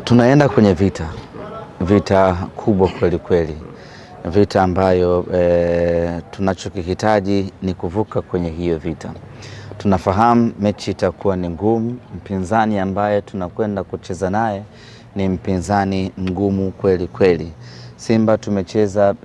Tunaenda kwenye vita, vita kubwa kweli kweli, vita ambayo tunachokihitaji ni kuvuka kwenye hiyo vita. Tunafahamu mechi itakuwa ni ngumu. Mpinzani ambaye tunakwenda kucheza naye ni mpinzani mgumu kweli kweli. Simba tumecheza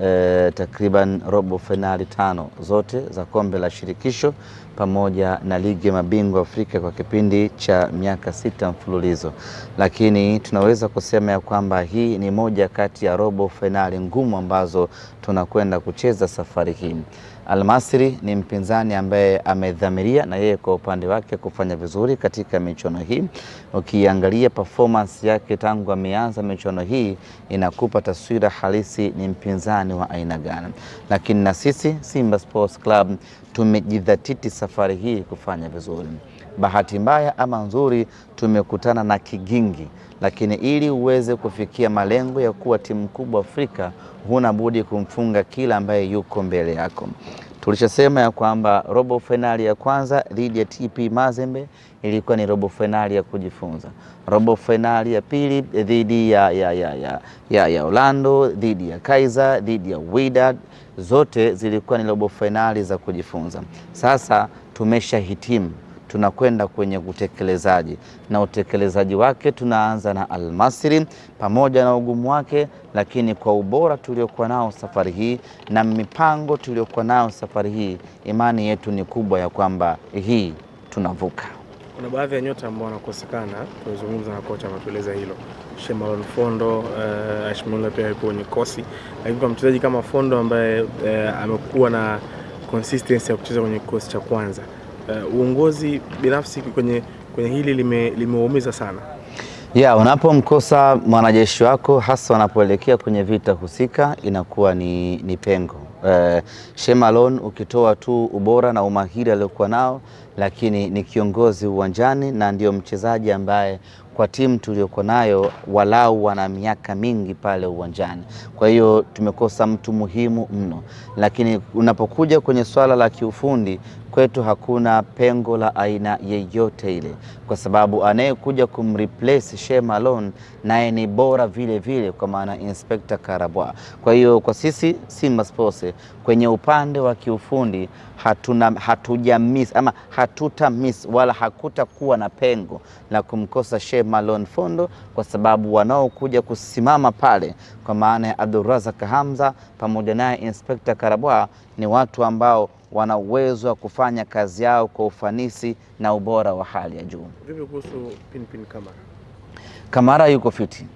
takriban robo fainali 5 zote za kombe la shirikisho pamoja na ligi ya mabingwa Afrika kwa kipindi cha miaka 6 mfululizo, lakini tunaweza kusema ya kwamba hii ni moja kati ya robo fainali ngumu ambazo tunakwenda kucheza safari hii. Almasri ni mpinzani ambaye amedhamiria na yeye kwa upande wake kufanya vizuri katika michuano hii. Ukiangalia performance yake tangu ameanza michuano hii inakupa taswira halisi ni mpinzani wa aina gani. Lakini na sisi Simba Sports Club tumejidhatiti safari hii kufanya vizuri. Bahati mbaya ama nzuri tumekutana na kigingi, lakini ili uweze kufikia malengo ya kuwa timu kubwa Afrika huna budi kumfunga kila ambaye yuko mbele yako. Tulishasema ya kwamba robo fainali ya kwanza dhidi ya TP Mazembe ilikuwa ni robo fainali ya kujifunza. Robo fainali ya pili dhidi ya Orlando, dhidi ya Kaizer, dhidi ya Wydad, zote zilikuwa ni robo fainali za kujifunza. Sasa tumeshahitimu, tunakwenda kwenye utekelezaji, na utekelezaji wake tunaanza na Almasri pamoja na ugumu wake, lakini kwa ubora tuliokuwa nao safari hii na mipango tuliokuwa nao safari hii, imani yetu ni kubwa ya kwamba hii tunavuka. Kuna baadhi ya nyota ambao wanakosekana, tumezungumza na kocha ametueleza hilo. Shemalon Fondo, Ashmula pia yupo kwenye kosi, lakini kwa mchezaji kama Fondo ambaye amekuwa na consistency ya kucheza kwenye kikosi cha kwanza, uongozi binafsi kwenye hili limeumiza sana. Unapomkosa mwanajeshi wako hasa wanapoelekea kwenye vita husika inakuwa ni pengo. Shemalon ukitoa tu ubora na umahiri aliokuwa nao, lakini ni kiongozi uwanjani na ndio mchezaji ambaye kwa timu tuliyokuwa nayo walau wana miaka mingi pale uwanjani. Kwa hiyo tumekosa mtu muhimu mno. Lakini unapokuja kwenye swala la kiufundi kwetu hakuna pengo la aina yeyote ile, kwa sababu anayekuja kumreplace Shemalon naye ni bora vile vile, kwa maana Inspector Karabwa. Kwa hiyo kwa sisi Simba Sports kwenye upande wa kiufundi hatuja miss ama hatuta miss wala hakutakuwa na pengo la kumkosa Shemalon Fondo, kwa sababu wanaokuja kusimama pale kwa maana ya Abdulrazak Hamza pamoja naye Inspector Karabwa ni watu ambao wana uwezo wa kufanya kazi yao kwa ufanisi na ubora wa hali ya juu. Vipi kuhusu Pinpin Kamara? Kamara yuko fiti.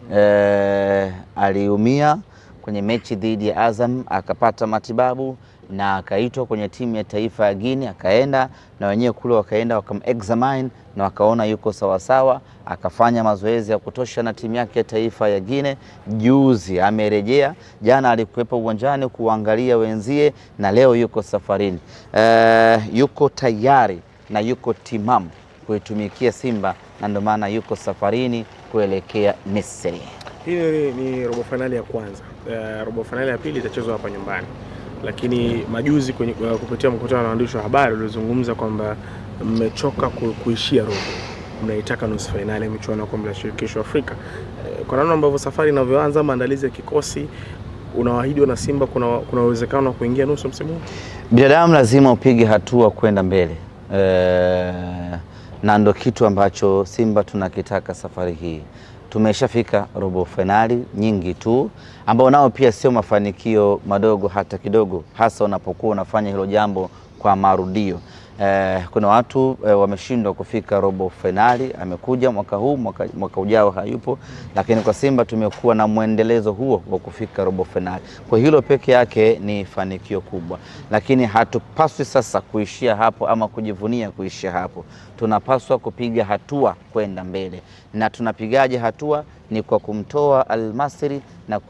Aliumia kwenye mechi dhidi ya Azam akapata matibabu na akaitwa kwenye timu ya taifa ya Guinea, akaenda na wenyewe kule wakaenda wakamexamine na wakaona yuko sawa sawa, akafanya mazoezi ya kutosha na timu yake ya taifa ya Guinea. Juzi amerejea, jana alikuwepo uwanjani kuangalia wenzie na leo yuko safarini. Yuko tayari na yuko timamu kuitumikia Simba na ndio maana yuko safarini kuelekea Misri. Hii ni robo fainali ya kwanza. Robo fainali ya pili itachezwa hapa nyumbani. Lakini majuzi kupitia mkutano na waandishi wa habari ulizungumza kwamba mmechoka kuishia robo, mnaitaka nusu fainali ya michuano ya kombe la shirikisho Afrika. Kwa namna ambavyo safari inavyoanza, maandalizi ya kikosi, unawaahidi wana Simba kuna uwezekano wa kuingia nusu msimu huu? Binadamu lazima upige hatua kwenda mbele. Na ndo kitu ambacho Simba tunakitaka safari hii. Tumeshafika robo fainali nyingi tu, ambao nao pia sio mafanikio madogo hata kidogo, hasa unapokuwa unafanya hilo jambo kwa marudio. Kuna watu wameshindwa kufika robo fainali, amekuja mwaka huu, mwaka ujao hayupo, lakini kwa Simba tumekuwa na mwendelezo huo wa kufika robo fainali. Kwa hilo peke yake ni fanikio kubwa, lakini hatupaswi sasa kuishia hapo ama kujivunia kuishia hapo. Tunapaswa kupiga hatua kwenda mbele, na tunapigaje hatua? Ni kwa kumtoa Almasri na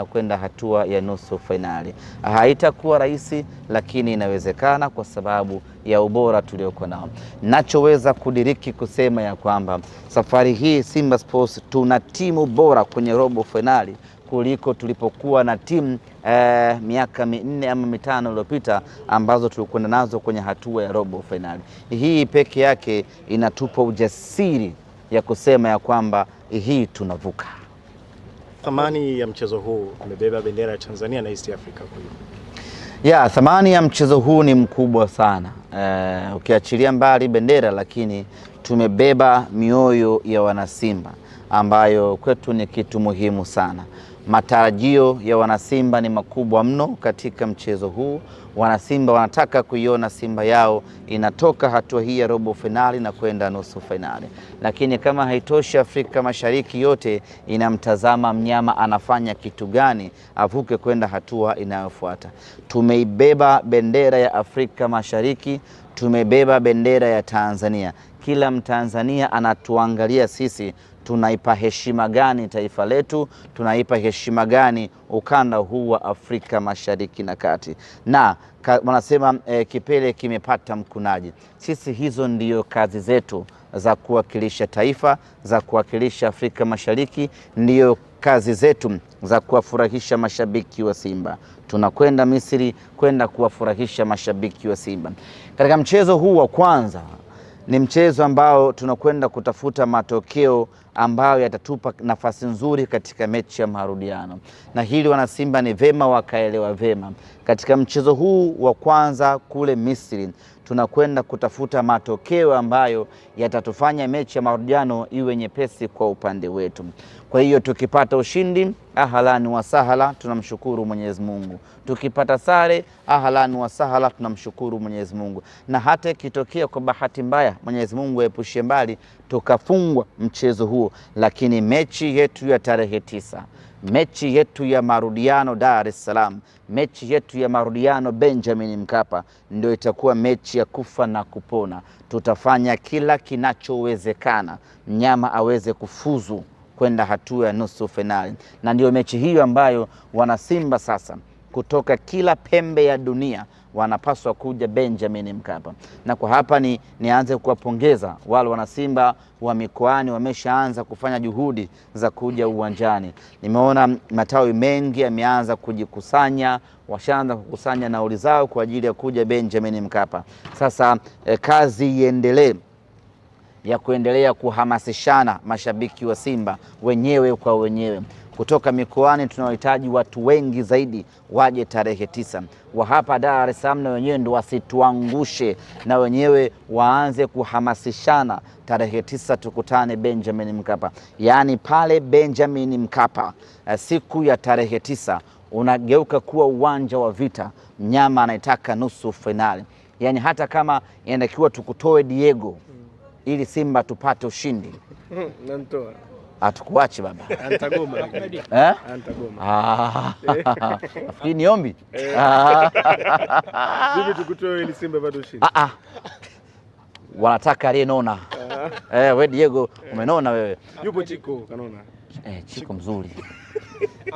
kwenda hatua ya nusu fainali. Haitakuwa rahisi, lakini inawezekana kwa sababu ya ubora tuliokuwa nao. Nachoweza kudiriki kusema ya kwamba safari hii Simba Sports tuna timu bora kwenye robo fainali kuliko tulipokuwa na timu miaka 4 ama 5 iliyopita ambazo tulikwenda nazo kwenye hatua ya robo fainali. Hii peke yake inatupa ujasiri ya kusema ya kwamba hii tunavuka. Thamani ya mchezo huu umebeba bendera ya Tanzania na East Africa kwa hiyo. Ya, thamani ya mchezo huu ni mkubwa sana. Ukiachilia mbali bendera, lakini tumebeba mioyo ya wanasimba ambayo kwetu ni kitu muhimu sana. Matarajio ya wanasimba ni makubwa mno katika mchezo huu. Wanasimba wanataka kuiona Simba yao inatoka hatua hii ya robo fainali na kwenda nusu fainali. Lakini kama haitoshi, Afrika Mashariki yote inamtazama mnyama anafanya kitu gani avuke kwenda hatua inayofuata. Tumeibeba bendera ya Afrika Mashariki, tumebeba bendera ya Tanzania. Kila Mtanzania anatuangalia sisi, tunaipa heshima gani taifa letu, tunaipa heshima gani ukanda huu wa Afrika Mashariki na Kati. Na wanasema kipele kimepata mkunaji. Sisi hizo ndiyo kazi zetu za kuwakilisha taifa, za kuwakilisha Afrika Mashariki, ndiyo kazi zetu za kuwafurahisha mashabiki wa Simba. Tunakwenda Misri kwenda kuwafurahisha mashabiki wa Simba. Katika mchezo huu wa kwanza ni mchezo ambao tunakwenda kutafuta matokeo ambayo yatatupa nafasi nzuri katika mechi ya marudiano, na hili wanasimba ni vema wakaelewa vema. Katika mchezo huu wa kwanza kule Misri tunakwenda kutafuta matokeo ambayo yatatufanya mechi ya marudiano iwe nyepesi kwa upande wetu. Kwa hiyo tukipata ushindi, ahlan wa sahala, tunamshukuru Mwenyezi Mungu. Tukipata sare, ahlan wa sahala, tunamshukuru Mwenyezi Mungu. Na hata ikitokea kwa bahati mbaya, Mwenyezi Mungu aepushie mbali, tukafungwa mchezo huo, lakini mechi yetu ya tarehe 9, mechi yetu ya marudiano Dar es Salaam, mechi yetu ya marudiano Benjamin Mkapa, ndio itakuwa mechi ya kufa na kupona. Tutafanya kila kinachowezekana mnyama aweze kufuzu kwenda hatua ya nusu fainali, na ndio mechi hiyo ambayo wanasimba sasa kutoka kila pembe ya dunia wanapaswa kuja Benjamin Mkapa. Na kwa hapa nianze kuwapongeza wale wanasimba wa mikoani, wameshaanza kufanya juhudi za kuja uwanjani. Nimeona matawi mengi yameanza kujikusanya, washaanza kukusanya nauli zao kwa ajili ya kuja Benjamin Mkapa. Sasa kazi iendelee ya kuendelea kuhamasishana mashabiki wa Simba wenyewe kwa wenyewe. Kutoka mikoani tunahitaji watu wengi zaidi waje tarehe 9. Wa hapa Dar es Salaam na wenyewe ndio wasituangushe, na wenyewe waanze kuhamasishana. Tarehe 9 tukutane Benjamin Mkapa. Yaani pale Benjamin Mkapa siku ya tarehe 9 unageuka kuwa uwanja wa vita. Mnyama anaitaka nusu fainali. Yaani hata kama inatakiwa tukutoe Diego ili Simba tupate ushindi, Nantoa. Hatukuachi baba. Antagoma. Eh? Antagoma. Nafikiri ni ombi. Vipi tukutoe ili Simba ipate ushindi? Wanataka aliyenona. We Diego umenona wewe. Yupo Chico kanona. Chico mzuri.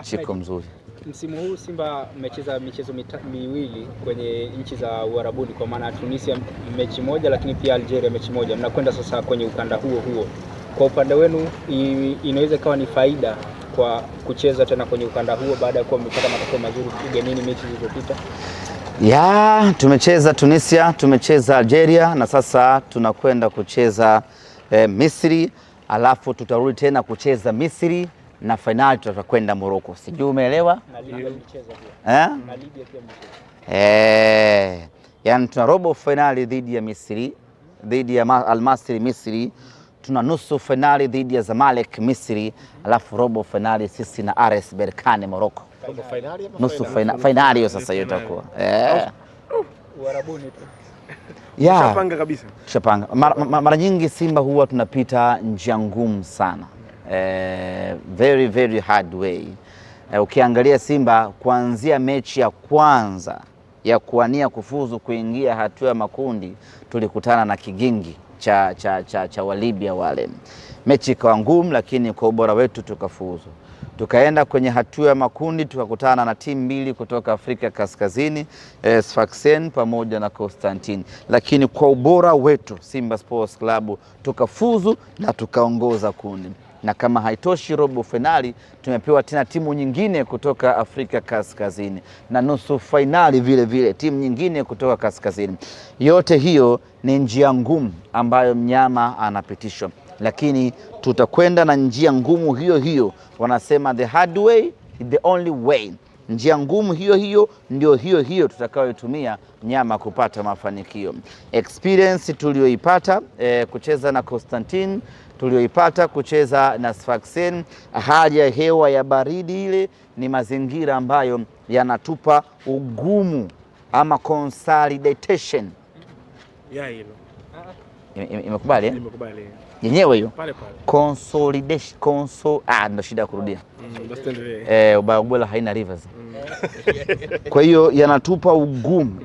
Chico mzuri. Msimu huu Simba mmecheza michezo miwili kwenye nchi za Uarabuni, kwa maana Tunisia mechi moja, lakini pia Algeria mechi moja. Mnakwenda sasa kwenye ukanda huo huo. Kwa upande wenu inaweza ikawa ni faida kwa kucheza tena kwenye ukanda huo baada ya kuwa mmepata matokeo mazuri ugenini mechi zilizopita? Ya, tumecheza Tunisia, tumecheza Algeria na sasa tunakwenda kucheza Misri, alafu tutarudi tena kucheza Misri na finali tutakwenda Morocco. Sijui umeelewa? Na Libya mlicheza pia. Eh? Na Libya pia mlicheza. Yani tuna robo finali dhidi ya Misri, dhidi ya Al Masry Misri, tuna nusu finali dhidi ya Zamalek Misri, alafu robo finali sisi na RS Berkane Morocco. Robo finali ama nusu finali hiyo sasa hiyo itakuwa. Uarabuni tu. Tushapanga kabisa. Tushapanga. Mara nyingi Simba huwa tunapita njia ngumu sana. Very very hard way. Ukiangalia Simba kuanzia mechi ya kwanza ya kuania kufuzu kuingia hatua ya makundi, tulikutana na kigingi cha Walibya wale. Mechi ikawa ngumu, lakini kwa ubora wetu tukafuzu. Tukaenda kwenye hatua ya makundi tukakutana na timu mbili kutoka Afrika Kaskazini, Sfaxien pamoja na Constantine. Lakini kwa ubora wetu Simba Sports Club tukafuzu na tukaongoza kundi. Na kama haitoshi, robo finali tumepewa tena timu nyingine kutoka Afrika Kaskazini, na nusu finali vile vile timu nyingine kutoka Kaskazini. Yote hiyo ni njia ngumu ambayo mnyama anapitishwa. Lakini tutakwenda na njia ngumu hiyo hiyo. Wanasema the hard way is the only way. Njia ngumu hiyo hiyo ndio hiyo hiyo tutakayoitumia nyama kupata mafanikio. Experience tuliyoipata kucheza na Constantine, tuliyoipata kucheza na Sfaxien, hali ya hewa ya baridi ile ni mazingira ambayo yanatupa ugumu ama consolidation. Ya hilo. Imekubali eh? Nimekubali. Yenyewe hiyo. Pale pale. Consolidation, ndo shida ya kurudia. Basi tuendelee. Ubaya ubwela haina rivers. Kwa hiyo yanatupa ugumu,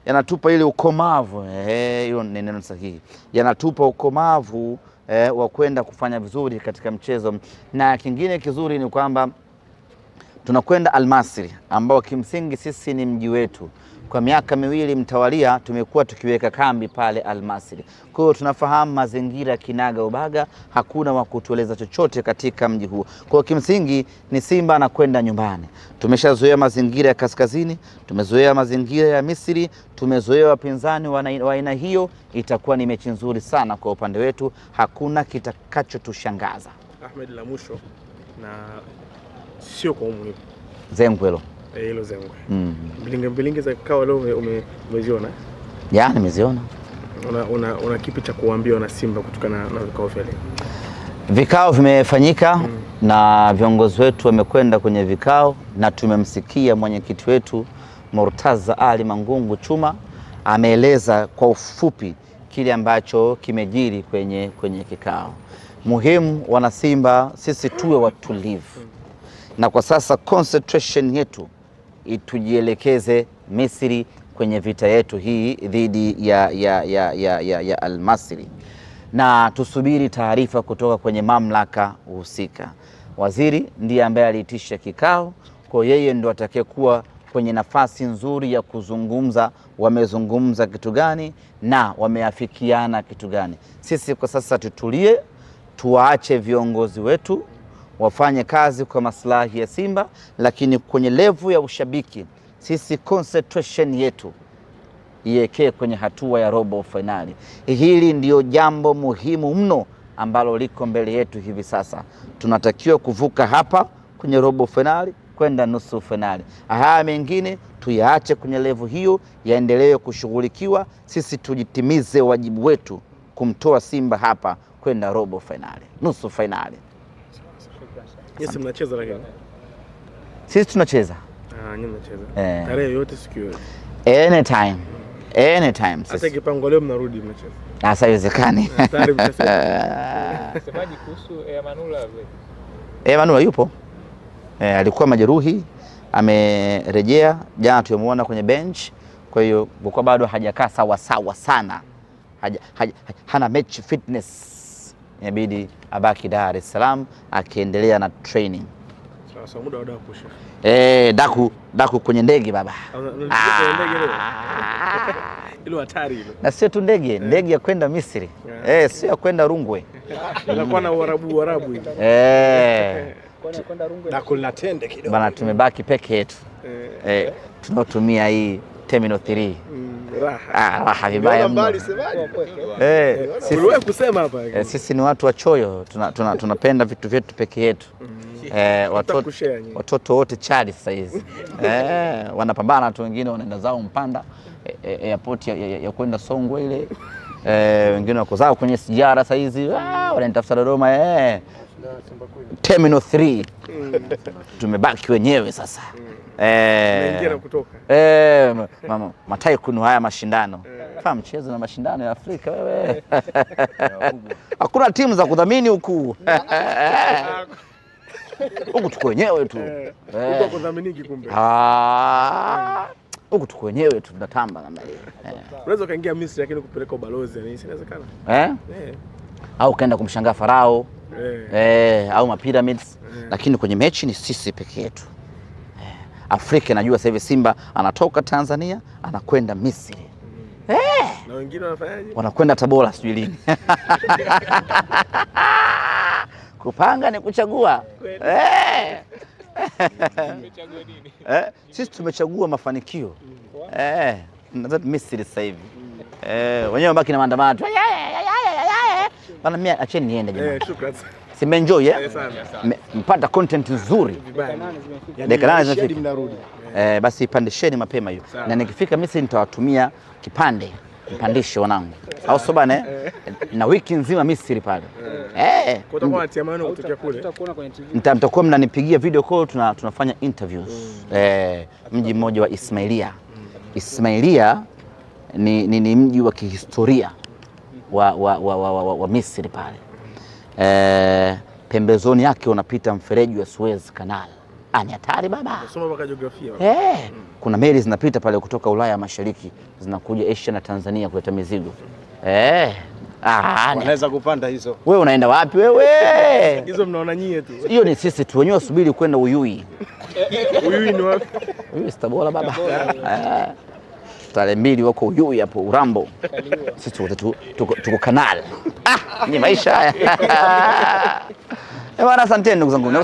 yanatupa ile ukomavu, hiyo ni neno sahihi. Yanatupa ukomavu wa kwenda kufanya vizuri katika mchezo. Na kingine kizuri ni kwamba tunakwenda Almasri ambao kimsingi sisi ni mji wetu. Kwa miaka miwili mtawalia tumekuwa tukiweka kambi pale Almasri. Kwa hiyo tunafahamu mazingira kinaga ubaga, hakuna wa kutueleza chochote katika mji huo. Kwa hiyo kimsingi ni Simba anakwenda nyumbani. Tumeshazoea mazingira ya kaskazini, tumezoea mazingira ya Misri, tumezoea wapinzani wa aina hiyo. Itakuwa ni mechi nzuri sana kwa upande wetu, hakuna kitakachotushangaza. Ahmed, la mwisho na sio kwa umuhimu. Zengwelo. Hilo zengwe. Mbilinge mbilinge za kikao leo umeziona? Ya, nimeziona. Una kipi cha kuambia wana Simba kutokana na vikao vya leo? Vikao vimefanyika na viongozi wetu wamekwenda kwenye vikao na tumemsikia mwenyekiti wetu Murtaza Ali Mangungu Chuma ameeleza kwa ufupi kile ambacho kimejiri kwenye kikao. Muhimu wana Simba sisi tuwe watulivu. Na kwa sasa concentration yetu tujielekeze Misri kwenye vita yetu hii dhidi ya Almasri, na tusubiri taarifa kutoka kwenye mamlaka husika. Waziri ndiye ambaye aliitisha kikao, kwa yeye ndo atakayekuwa kwenye nafasi nzuri ya kuzungumza wamezungumza kitu gani na wameafikiana kitu gani. Sisi kwa sasa tutulie, tuwaache viongozi wetu wafanye kazi kwa maslahi ya Simba, lakini kwenye levu ya ushabiki sisi concentration yetu iwekee kwenye hatua ya robo finali. Hili ndio jambo muhimu mno ambalo liko mbele yetu hivi sasa. Tunatakiwa kuvuka hapa kwenye robo finali kwenda nusu finali. Haya mengine tuyaache kwenye levu hiyo, yaendelee kushughulikiwa. Sisi tujitimize wajibu wetu kumtoa Simba hapa kwenda robo finali, nusu finali. Yes, mnacheza lakini. Sisi tunacheza. Nyinyi mnacheza. Tarehe yote siku yote. Anytime. Anytime. Hata kipango leo mnarudi mnacheza. Sasa haiwezekani. Tayari mcheza. Semaji kuhusu Emanula vile. Emanula yupo. Alikuwa majeruhi, amerejea jana tumemuona kwenye bench. Kwa hiyo kwa bado hajakaa sawa sawa sana. Hana match fitness. Inabidi abaki Dar es Salaam akiendelea na training. Sasa muda wa daku shef. Daku kwenye ndege baba. Hilo hatari hilo. Na sio tu ndege, ndege ya kwenda Misri. Sio ya kwenda Rungwe. Inakuwa na Uarabu hivi. Kwenda Rungwe. Daku linatende kidogo. Bana tumebaki peke yetu. Tunaotumia hii Terminal 3. Raha. Raha vibaya mno. Uliwahi kusema hapa. Sisi ni watu wachoyo, tunapenda vitu vyetu peke yetu. Watoto wote chali sasa hizi. Wanapambana tu, wengine wanaenda zao Mpanda, airport ya kwenda Songwe ile. Wengine wako zao kwenye sijara sasa hizi, wanaenda Dodoma. Terminal 3. Tumebaki wenyewe sasa. Naingia na kutoka. Matai kunu haya mashindano. Fa mchezo na mashindano ya Afrika wewe. Hakuna timu za kudhamini huku. Huku tuko wenyewe tu. Huko kudhaminiki kumbe. Huku tuko wenyewe tu tunatamba namna hiyo. Unaweza kaingia Misri lakini kupeleka ubalozi yani inawezekana. Au kaenda kumshangaa Farao. Au mapyramids. Lakini kwenye mechi ni sisi peke yetu. Afrika najua sasa hivi Simba anatoka Tanzania anakwenda Misri. Na wengine wanafanyaje? Wanakwenda Tabora sijui lini. Kupanga ni kuchagua. Tumechagua nini? Sisi tumechagua mafanikio. Nadhani Misri sasa hivi. Wenyewe wabaki na maandamano. Bana, mimi acheni niende jamani. Shukrani. Si mmeenjoy eh? Sana. Mpata content nzuri. Vibaya. 8 zimefika. Dakika 8 Hadi zimefika. mnarudi. Basi pandisheni mapema hiyo. Na nikifika Misri nitawatumia kipande mpandishe wanangu, au sio bana? Na wiki nzima Misri pale. Kwa utakuwa unatia maneno kutokea kule. Tutakuona kwenye TV. Mtakuwa mnanipigia video call, tunafanya interviews. Mji mmoja wa Ismailia. Ismailia ni mji wa kihistoria wa Misri pale. Pembezoni yake unapita mfereji wa Suez Canal. Ah, ni hatari baba. Soma mpaka jiografia. Kuna meli zinapita pale kutoka Ulaya Mashariki zinakuja Asia na Tanzania kuleta mizigo. Wanaweza kupanda hizo. Wewe unaenda wapi wewe? Hizo mnaona nyie tu. Hiyo ni sisi tu wenyewe, subiri kwenda Uyui. Uyui ni wapi? Uyui si Tabora baba. Tarehe 2 wako Uyui hapo Urambo. Sisi wote tuko Canal. Ah, ni maisha haya. Bwana, asanteni ndugu zangu.